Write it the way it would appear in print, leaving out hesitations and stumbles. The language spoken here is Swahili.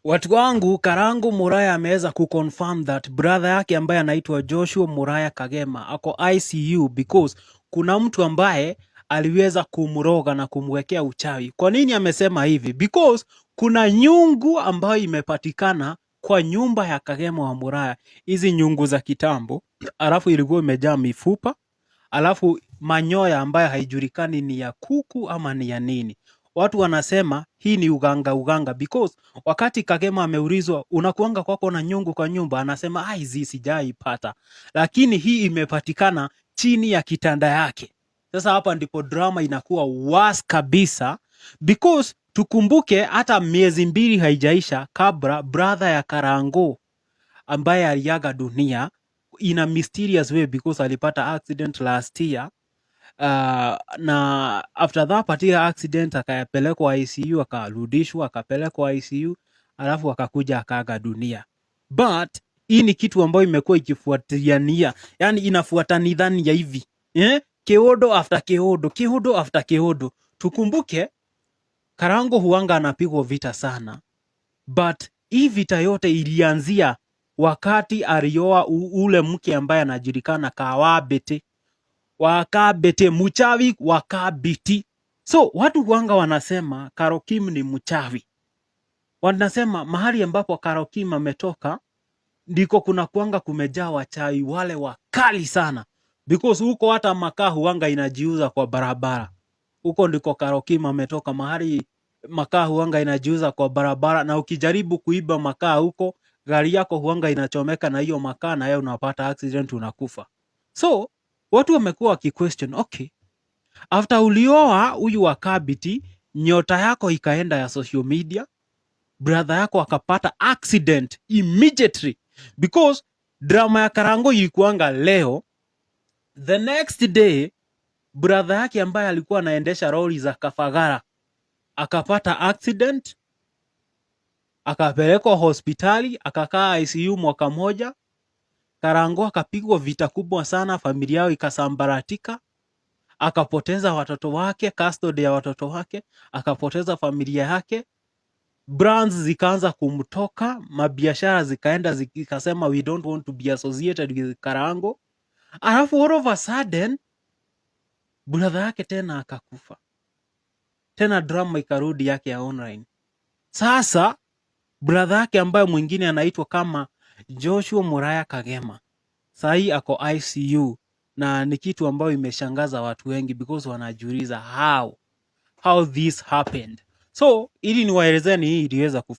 Watu wangu, Karangu Muraya ameweza kuconfirm that brother yake ambaye anaitwa Joshua Muraya Kagema ako ICU because kuna mtu ambaye aliweza kumroga na kumwekea uchawi. Kwa nini amesema hivi? Because kuna nyungu ambayo imepatikana kwa nyumba ya Kagema wa Muraya, hizi nyungu za kitambo, alafu ilikuwa imejaa mifupa, alafu manyoya ambayo haijulikani ni ya kuku ama ni ya nini. Watu wanasema hii ni uganga uganga, because wakati Kagema ameulizwa, "Unakuanga kwako na nyungu kwa nyumba?" Anasema, "Ai, zi sijaipata," lakini hii imepatikana chini ya kitanda yake. Sasa hapa ndipo drama inakuwa worse kabisa, because tukumbuke hata miezi 2 haijaisha kabla brother ya Karango ambaye aliaga dunia in a mysterious way, because alipata accident last year, na after that particular accident akapelekwa ICU, akarudishwa, akapelekwa ICU, alafu akakuja akaaga dunia. But hii ni kitu ambayo imekuwa ikifuatiliania, yani inafuatanidhani ya hivi, eh? Keodo after keodo, keodo after keodo. Tukumbuke Karango huanga anapigwa vita sana, but hii vita yote ilianzia wakati alioa ule mke ambaye anajulikana Kawabete Wakabete, mchawi Wakabiti. So watu huanga wanasema Karokim ni mchawi. Wanasema mahali ambapo Karokim ametoka ndiko kuna kuanga kumejaa wachawi wale wakali sana, because huko hata makaa huanga inajiuza kwa barabara. Huko ndiko Karokim ametoka, mahali makaa huanga inajiuza kwa barabara, na ukijaribu kuiba makaa huko, gari yako huanga inachomeka na hiyo makaa, na wewe unapata accident, unakufa. So watu wamekuwa wakiquestion, okay, after ulioa huyu wa Kabiti, nyota yako ikaenda ya social media, brother yako akapata accident immediately, because drama ya Karango ilikuanga leo, the next day brother yake ambaye alikuwa anaendesha lori za Kafagara akapata accident, akapelekwa hospitali, akakaa ICU mwaka moja. Karango akapigwa vita kubwa sana, familia yao ikasambaratika, akapoteza watoto wake, custody ya watoto wake, akapoteza familia yake, brands zikaanza kumtoka, mabiashara zikaenda zikasema, "We don't want to be associated with Karango." Alafu all of a sudden brother yake tena akakufa, tena drama ikarudi yake ya online. Sasa brother yake ambaye mwingine anaitwa kama Joshua Muraya Kagema sahii ako ICU, na ni kitu ambayo imeshangaza watu wengi because wanajiuliza how this happened. So ili niwaelezeni hii iliweza